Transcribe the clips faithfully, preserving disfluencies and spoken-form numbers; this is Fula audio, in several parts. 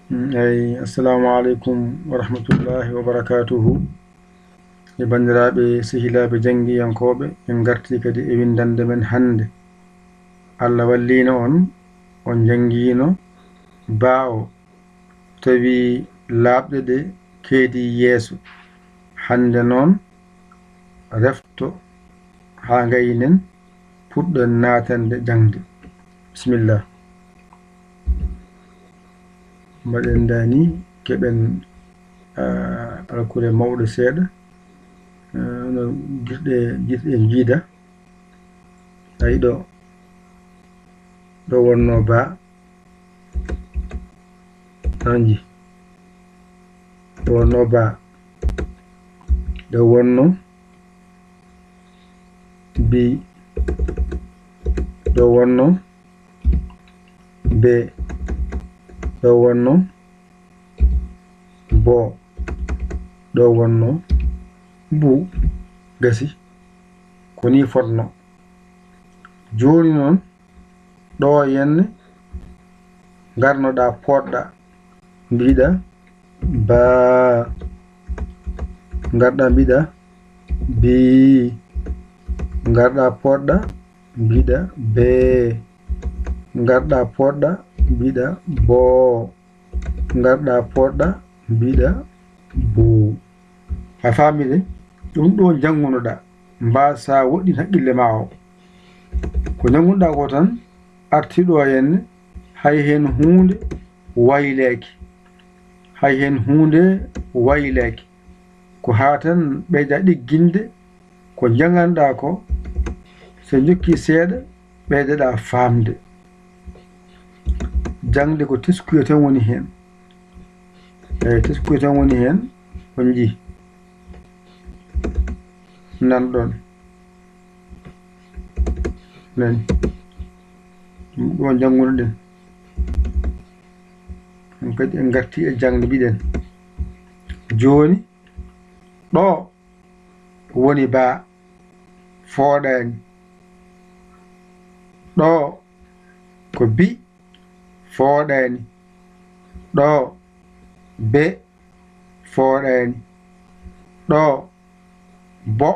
Mm, eyi, assalamu aleykum wa rahmatullahi wa barakatuhu. E banndiraaɓe, sehilaaɓe janngiyankooɓe, en ngartii kadi e winndannde men hannde. Allah walliino on, on njanngiino baa o, tawi laaɓɗe ɗe keedii yeeso. Hannde noon, refto haa ngaynen, puɗɗen naatande jaŋde. Bisimilla. Mbaɗen ndaa ni, keɓen, ah, alkure mawɗo seeɗa, ah, no giɗɗe, giɗɗe njiida. Tawi ɗo, ɗo wonno baa, nanji. Ɗo wonno baa. Ɗo wonno bi. Ɗo wonno be. Ɗo wonno bo. Ɗo wonno bu. Gasi. Ko ni fotno. Jooni noon, ɗo henne ngarnoɗaa poɗɗa, mbiɗa baa. Ngarɗaa mbiɗa bii. Ngarɗaa poɗɗa, mbiɗa bee. Ngarɗaa poɗɗa, mbiɗa boo. Ngarɗaa poɗɗa, mbiɗa boo. A faami de? Ɗum ɗo njanngunoɗaa, mbaasaa woɗɗin haqqille maa o. Ko njanngunoɗaa ko tan, artii ɗo henne, hay heen huunde wayleeki. Hay heen huunde wayleeki. Ko haa tan ɓeyda ɗigginde ko njannganɗaa ko, so njokkii seeɗa, ɓeydoɗaa faamde. Jaŋde ko teskuya tan woni heen. Eyi, teskuya tan woni heen, on njii. Nan ɗon. Nani. Ɗum ɗo njanngunoɗen. On kadi en ngartii e jaŋde mbiɗen. Jooni, ɗo woni baa, fooɗaani. Ɗo ko bi, fooɗaani. Ɗo be, fooɗaani. Ɗo bo,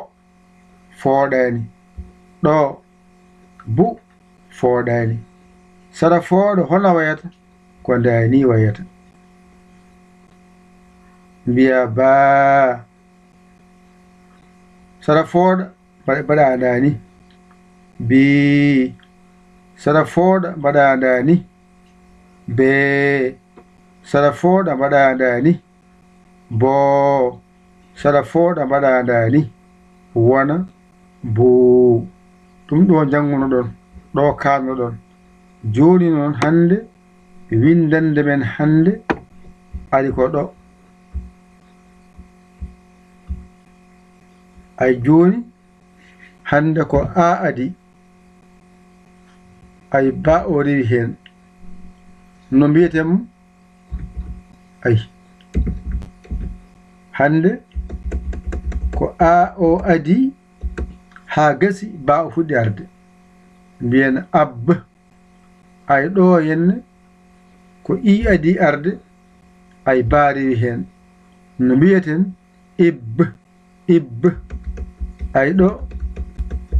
fooɗaani. Ɗo bu, fooɗaani. Saɗa fooɗa, hono wayata? Ko ndaa ni wayata. Mbiyaa baa. Saɗa fooɗa, mbaɗa, mbaɗa ndaa ni. Bii. Saɗa fooɗa, mbaɗa ndaa ni. Bee. Saɗa fooɗa, mbaɗa ndaa ni. Boo. Saɗa fooɗa, mbaɗa ndaa ni. Wona boo. Ɗum ɗo njanngunoɗon, ɗo kaalnoɗon. Jooni noon hannde, winndannde men hannde ari ko ɗo. Ay jooni, hannde ko a adii. Ay baa o rewi heen. No mbiyeten mo? Ay. Hannde ko a o adii haa gasi baa o fuɗɗi arde. Mbiyen ab. Ay ɗo henne ko i adii arde, ay baa rewi heen. No mbiyeten? Ib, ib. Ay ɗo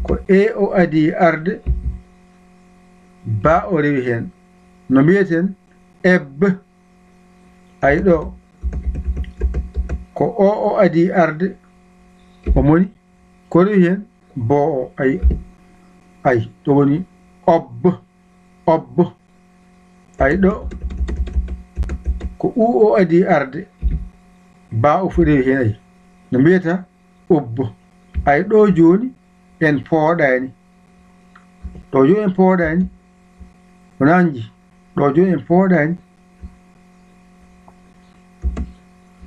ko e o adii arde, baa o rewi heen. No mbiyeten? Eb. Ay ɗo ko o o adii arde, o moni, ko rewi heen? Boo o. Ay, ay, ɗo woni ob. Ob. Ay ɗo ko u o adii arde, baa o fuɗɗi heen, ay. No mbiyata? Ub. Ay ɗo jooni en pooɗaani. Ɗo jooni en pooɗaani. Wonaa nji. Ɗo jooni en pooɗaani.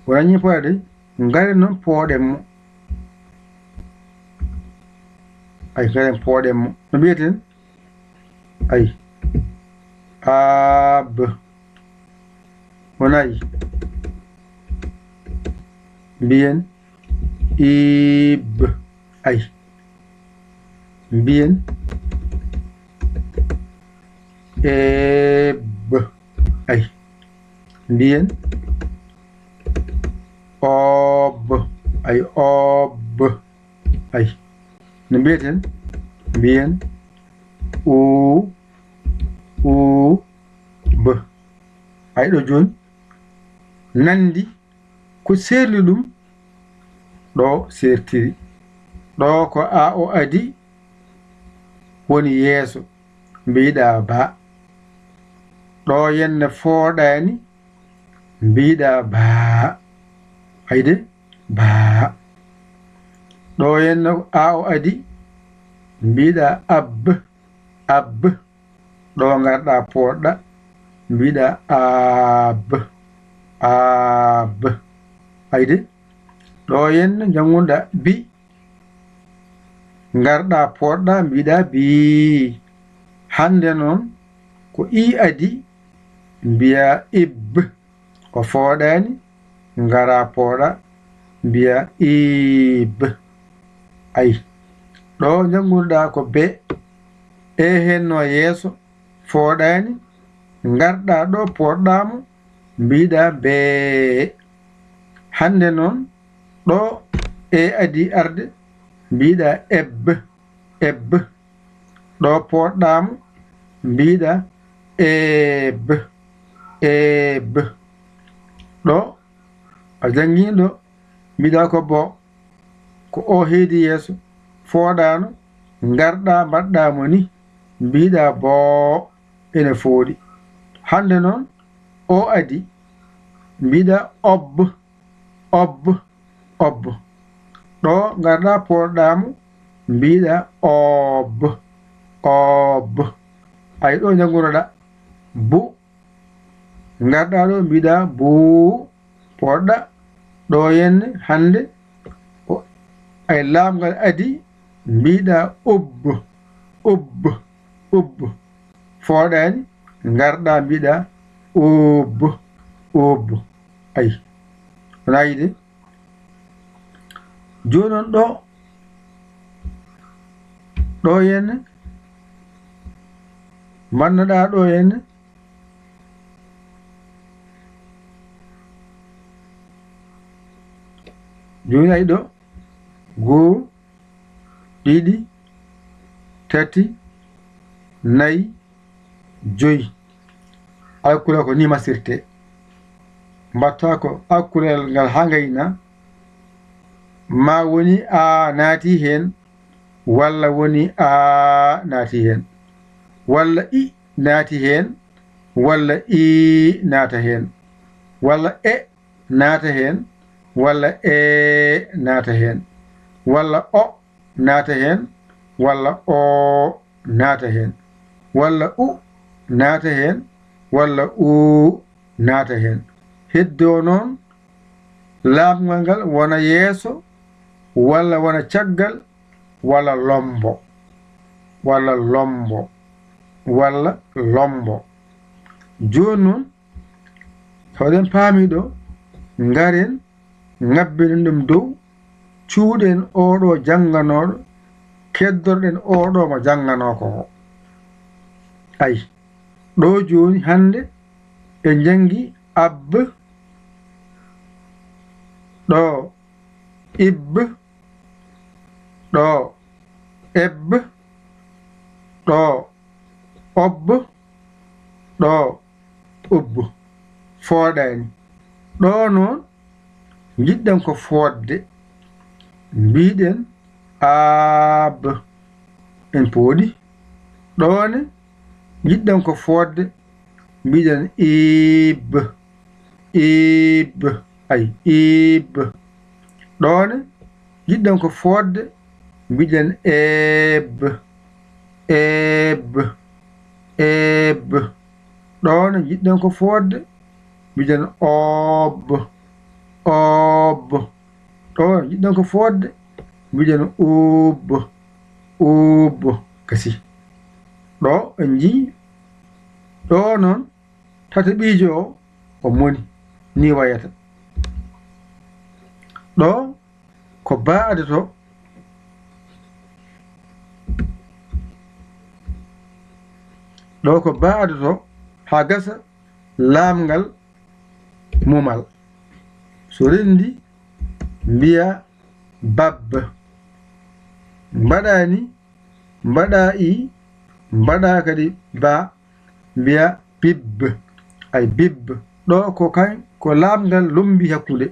Wonaa nji en pooɗaani. Ngaren noon pooɗen mo. Ay, ngaren pooɗen mo. No mbiyeten? Ay. Ab. Wonay. Mbiyen ib. Ay. Mbiyen eb. Ay. Mbiyen ob. Ay, ob. Ay, no mbiyeten? Mbiyen u, u, b. Ay, ɗo jooni nandi ko seerli ɗum, ɗo seertiri. Ɗo ko a o adi woni yeeso, mbiɗa ba. Ɗo yenne fooɗaani, mbiɗa baa. Ayde, baa. Ɗo yenne a o adi, mbiɗa ab, ab. Ɗo ngarɗa pooɗɗa, mbiɗa ab, ab. Ayde, ɗo yenne njannguɗa bi, ngarɗa pooɗɗa, mbiɗa bi. Hannde noon, ko i adi, mbiya ib. Ko fooɗaani, ngara pooɗa, mbiya ib. Ay, ɗo njanngunoɗa ko be, e henno yeeso, fooɗaani, ngarɗa ɗo pooɗɗa mo, mbiɗa bee. Hannde noon, ɗo e adi arde, mbiɗa eb, eb. Ɗo pooɗɗa mo, mbiɗa eb, eb. Ɗo a janngi ɗo, mbiɗa ko bo, ko o heedi yeeso, fooɗaano, ngarɗa mbaɗɗa mo ni, mbiɗa boo, ene fooɗi. Hannde noon, o adi, mbiɗa ob, ob, ob. Ɗo ngarɗa pooɗɗa mo, mbiɗa ob, ob. Ay, ɗo njanngunoɗa bu, ngarɗa ɗo mbiɗa buu, pooɗɗa. Ɗo yenne hannde, o, ay, laamngal adi, mbiɗa ub, ub, ub. Fooɗaani, ngarɗa mbiɗa ub, ub. Ay, wona yiide. Jooni noon ɗo, ɗo yenne, mbannoɗa ɗo yenne. Jooni ay ɗo, goo, ɗiɗi, tati, nayi, joyi. Alkule ko ni masirte. Mbatta ko alkulel ngal haa ngayna. Ma woni a naati heen, walla woni a naati heen, walla i naati heen, walla i naata heen, walla e naata heen, walla e naata heen, walla o naata heen, walla o naata heen, walla u naata heen, walla u naata heen. Heddoo noon, laamngal ngal wona yeeso, walla wona caggal, walla lommbo, walla lommbo, walla lommbo. Jooni noon, so eɗen paami ɗo, ngaren ngabbinen ɗum dow, cuuɗen oo ɗo jannganooɗo, keddorɗen oo ɗo mo jannganoo ko o. Ay, ɗo jooni hannde en njanngi ab, ɗo ib, ɗo eb, ɗo ob, ɗo ub. Fooɗaani. Ɗo noon, njiɗɗen ko fooɗde, mbiɗen aab, en pooɗi. Ɗo ne, njiɗɗen ko fooɗde, mbiɗen iib, iib, ay, iib. Ɗo ne, njiɗɗen ko fooɗde, mbiɗen eeb, eeb, eeb. Ɗo ne, njiɗɗen ko fooɗde, mbiɗen oob, oob. Ɗo ne, njiɗɗen ko fooɗde, mbiɗen uub, uub. Gasi. Ɗo en njii, ɗo noon, tataɓiijo o, o moni, ni wayata. Ɗo ko baa adoto, ɗo ko baa adoto, haa gasa laamngal mumal. So renndi, mbiya bab. Mbaɗa ni, mbaɗa i, mbaɗa kadi ba, mbiya bib. Ay bib. Ɗo ko kan, ko laamngal lommbi hakkunde.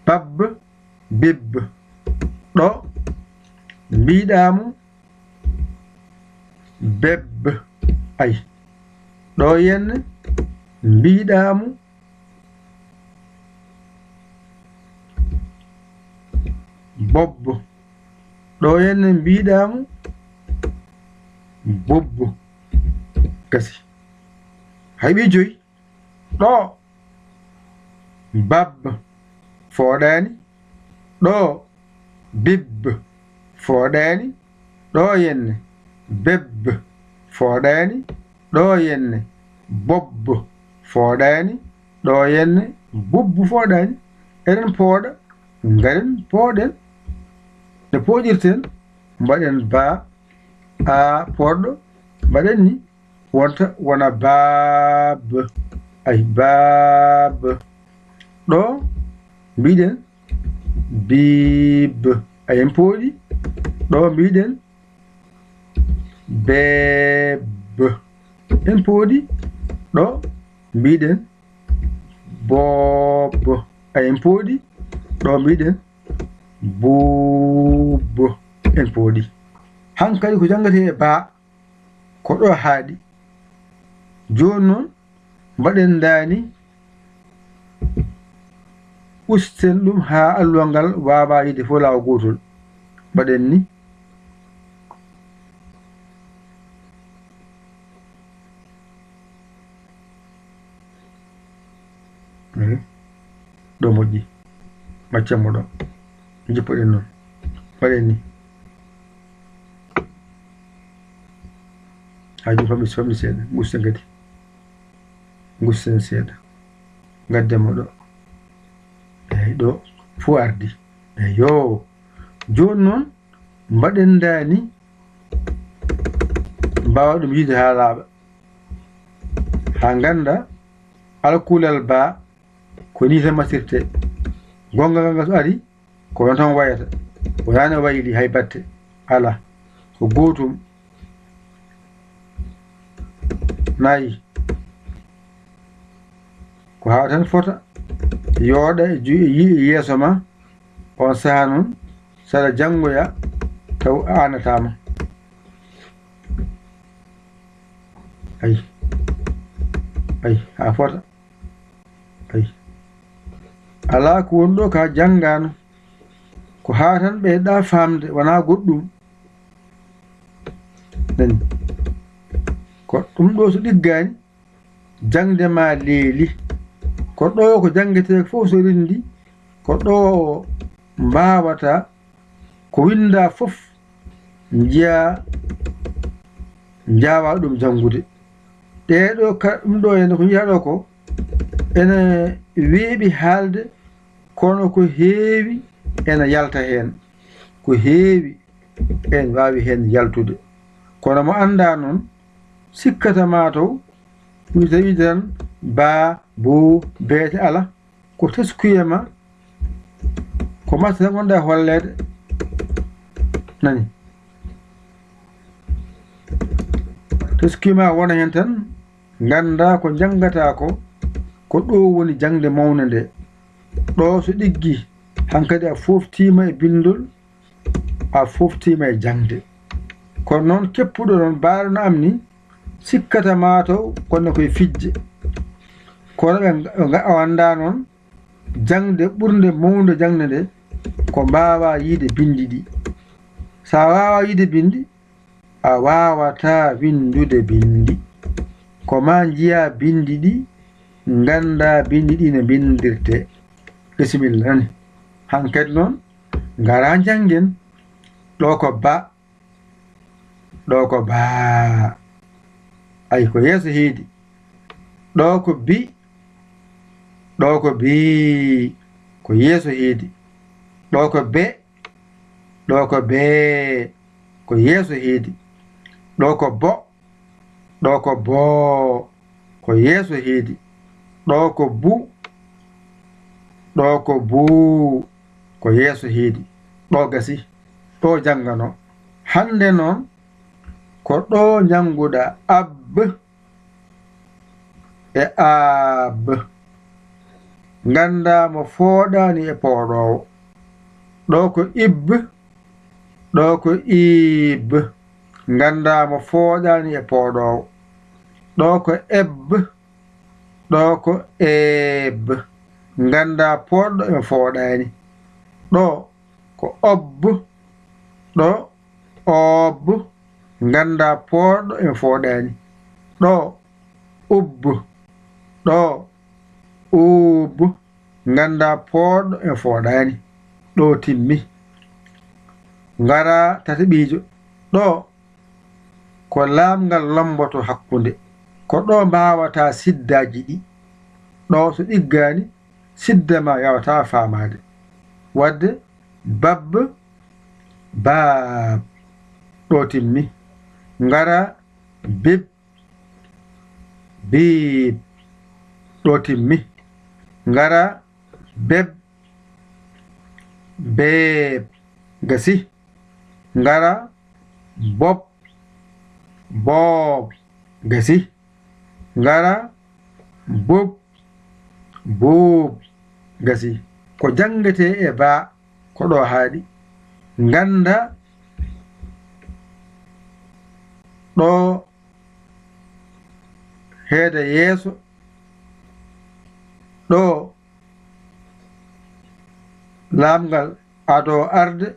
Bab, bib. Ɗo, mbiɗa mo, beb. Ay. Ɗo yenne, mbiɗa mo, bob. Ɗo yenne, mbiɗa mo, bob. Gasi. Hay ɓe joyi. Ɗo, bab, fooɗaani. Ɗo, bib, fooɗaani. Ɗo yenne, beb, fooɗaani. Ɗo yenne, bob, fooɗaani. Ɗo yenne, bub, fooɗaani. Eɗen pooɗa, ngaren pooɗen. No pooɗirten, mbaɗen ba, a, pooɗɗo, mbaɗen ni. Wonta wona baab. Ay, baab. Ɗo mbiɗen biib. Ay, en pooɗi. Ɗo mbiɗen beeb. En pooɗi. Ɗo mbiɗen boob. Ay, en pooɗi. Ɗo mbiɗen buub. En pooɗi. Hankadi ko janngatee e baa. Ko ɗo haaɗi. Jooni noon, mbaɗen ndaani, usten ɗum haa alluwal ngal waawa yiide fof laawol gootol. Mbaɗen ni. Ehe. Ɗo moƴƴi. Maccen mo ɗo. Njippoɗen noon. Mbaɗen ni. Haa jooni famɗi, famɗi seeɗa. Ngusten kadi. Ngusten seeɗa. Ngadden mo ɗo. Eyi, ɗo fof ardi. Eyi, yo. Jooni noon, mbaɗen ndaani. Mbaawa ɗum yiide haa laaɓa. Haa ngannda alkulal baa ko nii tan masirtee. Gonngal ngal so ari, ko noon tan wayata. Wonaa ne wayli hay batte. Alaa. Ko gootum. Nayi. Ko haa tan fota. Yooɗa e ju-, e yi-, e yeeso ma. On sahaa noon, saɗa janngoya, taw aanataama. Ay. Ay, haa fota. Ay. Alaa ko woni ɗo ka janngaano. Ko haa tan ɓeyɗa faamde, wonaa goɗɗum. Nani? Ko ɗum ɗo so ɗiggaani, jaŋde ma leeli. Ko ɗo ko janngetee fof so renndi, ko ɗo mbaawata ko winnda fof njiya, njaawa ɗum janngude. Ɗee ɗo ka, ɗum ɗo ene ko njiya ɗo ko ene weeɓi haalde, kono ko heewi ene yalta heen. Ko heewi en waawi heen yaltude. Kono mo anndaa noon, sikkata maa taw, mi tawi tan baa, boo, beete ala, ko teskuye ma, ko masta tan ngonɗaa holleede. Nani? Teskuye ma wona heen tan, nganndaa ko njanngataa ko, ko ɗo woni jaŋde mawnde nde. Ɗo so ɗiggi, hankadi a fooftiima e binndol, a fooftiima e jaŋde. Kono noon keppuɗo noon, baaɗo no am ni, sikkata maa taw kono koye fijje. Kono ɓe nga-, nga-, o anndaa noon, jaŋde ɓurnde mawnde jaŋde nde, ko mbaawaa yiide binndi ɗi. So a waawaa yiide binndi, a waawataa winndude binndi. Ko maa njiyaa binndi ɗi, nganndaa binndi ɗi no mbinndirtee. Bisimilla nani. Hankadi noon, ngaraa njanngen. Ɗo ko ba, ɗo ko baa. Ay, ko yeeso heedi. Ɗo ko bi, ɗo ko bii, ko yeeso heedi. Ɗo ko be, ɗo ko bee, ko yeeso heedi. Ɗo ko bo, ɗo ko boo, ko yeeso heedi. Ɗo ko bu, Ɗo ko buu, ko yeeso heedi. Ɗo gasi, ɗo janngano. Hannde noon, ko ɗo njannguɗaa ab e aab. Nganndaa mo fooɗaani e pooɗoowo. Ɗo ko ib, ɗo ko iib. Nganndaa mo fooɗaani e pooɗoowo. Ɗo ko eb, ɗo ko eeb. Nganndaa pooɗɗo e fooɗaani. Ɗo ko ob, ɗo oob. Nganndaa pooɗɗo e fooɗaani. Ɗo ub, ɗo uub. Nganndaa pooɗɗo e fooɗaani. Ɗo timmi. Ngaraa tataɓiijo. Ɗo ko laamngal lommboto hakkunde. Ko ɗo mbaawataa siddaaji ɗi. Ɗo so ɗiggaani, sidda ma yawataa faamaade. Waɗde bab, baab. Ɗo timmi. Ngaraa bib, biib. Ɗo timmi. Ngaraa beb, beeb. Gasi. Ngaraa bob, boob. Gasi. Ngaraa bub, buub. Gasi. Ko janngetee e baa, ko ɗo haaɗi. Nganndaa ɗo heeda yeeso, ɗo laamngal adoo arde,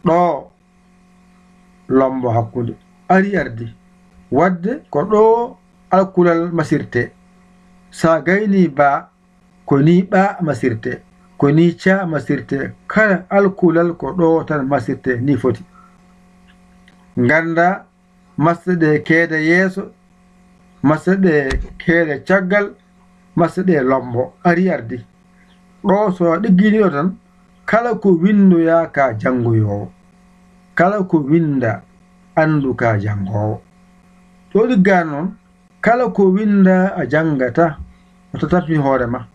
ɗo lommbo hakkunde arii ardii. Waɗde ko ɗo alkulal masirtee. So a gaynii baa, ko nii ɓaa masirtee, ko nii caa masirtee. Kala alkulal ko ɗo tan masirtee, nii foti. Nganndaa masɗe ɗe keeda yeeso, masɗe ɗe keeda caggal, masɗe ɗe lommbo arii ardii. Ɗo so a ɗiggiinii ɗo tan, kala ko winndoyaa ka janngoyoowo. Kala ko winndaa, anndu ka janngoowo. Ɗo ɗiggaani noon, kala ko winndaa a janngataa, a tataɓi hoore ma.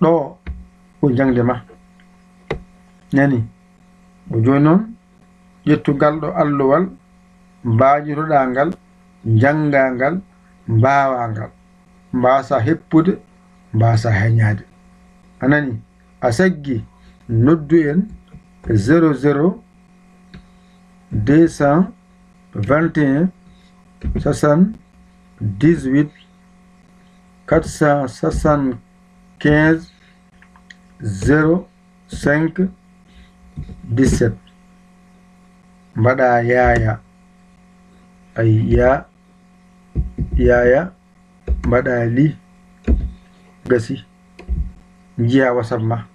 Ɗo ko jaŋde ma. Nani? Ko jooni noon, ƴettu ngal ɗo alluwal, mbaajotoɗaa ngal, njanngaa ngal, mbaawaa ngal. Mbaasaa heppude, mbaasaa heñaade. A nanii? A saggii, noddu en zéro zéro deux cent vingt et un soixante-dix-huit quatre cent soixante-quinze zéro cinq dix-sept. Mbaɗaa yaaya. Ay, yaa, yaaya, mbaɗaa li. Gasi. Njiyaa WhatsApp ma.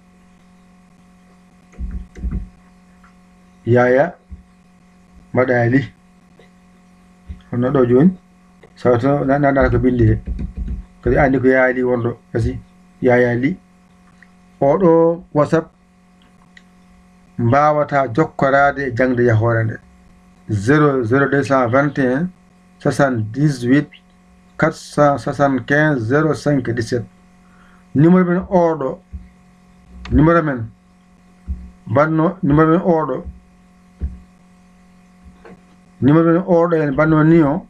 Yaaya, mbaɗaa li. Hono ɗo jooni, so tawii na, na, na ko binndi he. Kadi anndi ko yaaya li wonɗo. Gasi. Yaaya li. Oɗo WhatsApp mbaawataa jokkoraade e jaŋde yahoore nde. Zéro zéro deux cent vingt et un soixante-dix-huit quatre cent soixante-quinze zéro cinq dix-sept. Numéro men oɗo, numéro men banno, numéro men oɗo, numéro men oɗo en banno ni o,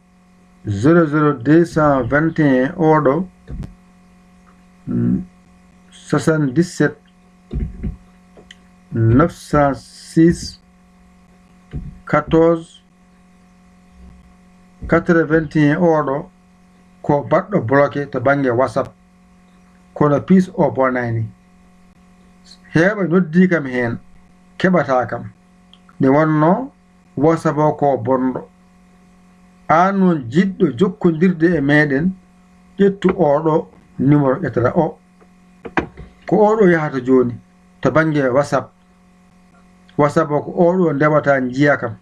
zéro zéro deux cent vingt et un oɗo, mm, soixante-dix-sept neuf cent six quatorze quatre-vingt-un oɗo ko baɗɗo bloqué to bannge WhatsApp. Kono piis o bonaani. Heewɓe noddii kam heen, keɓataa kam. Nde wonnoo WhatsApp o ko bonɗo. Aan noon jiɗɗo jokkondirde e meeɗen, ƴettu oɗo numéro, ƴettata o. Ko oɗo yahata jooni to bannge WhatsApp. WhatsApp o ko oɗo ndewata njiya kam.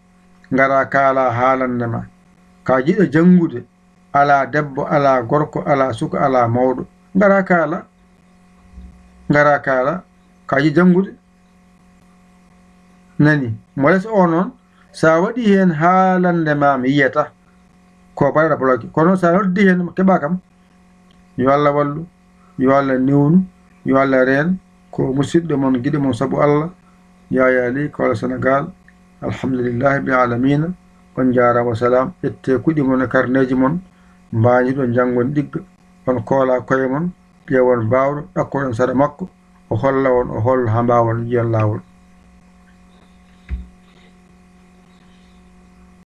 Ngara kaala haalande ma. Ka jiɗɗo janngude, alaa debbo, alaa gorko, alaa suka, alaa mawɗo. Ngara kaala. Ngara kaala. Ka jiɗɗo janngude. Nani? Mo les o noon, so a waɗii heen haalande ma, mi yiyata ko baɗata bloqué. Kono so a noddii heen, keɓaa kam. Yo Allah wallu, yo Allah newnu, Yo Allah reen. Ko musiɗɗo mon, giɗo mon sabu Allah, Yaya Ly, Kaolack, Senegal. Alhamdulillahi bil alamina. On njaaraama, wa salaam. Ƴettee kuɗi mon e karneeji mon, mbañiɗon janngon ɗigga. On koola koye mon, ƴeewon baawɗo, ɗakkoɗon sara makko, o holla on, o holla haa mbaawon yiyan laawol.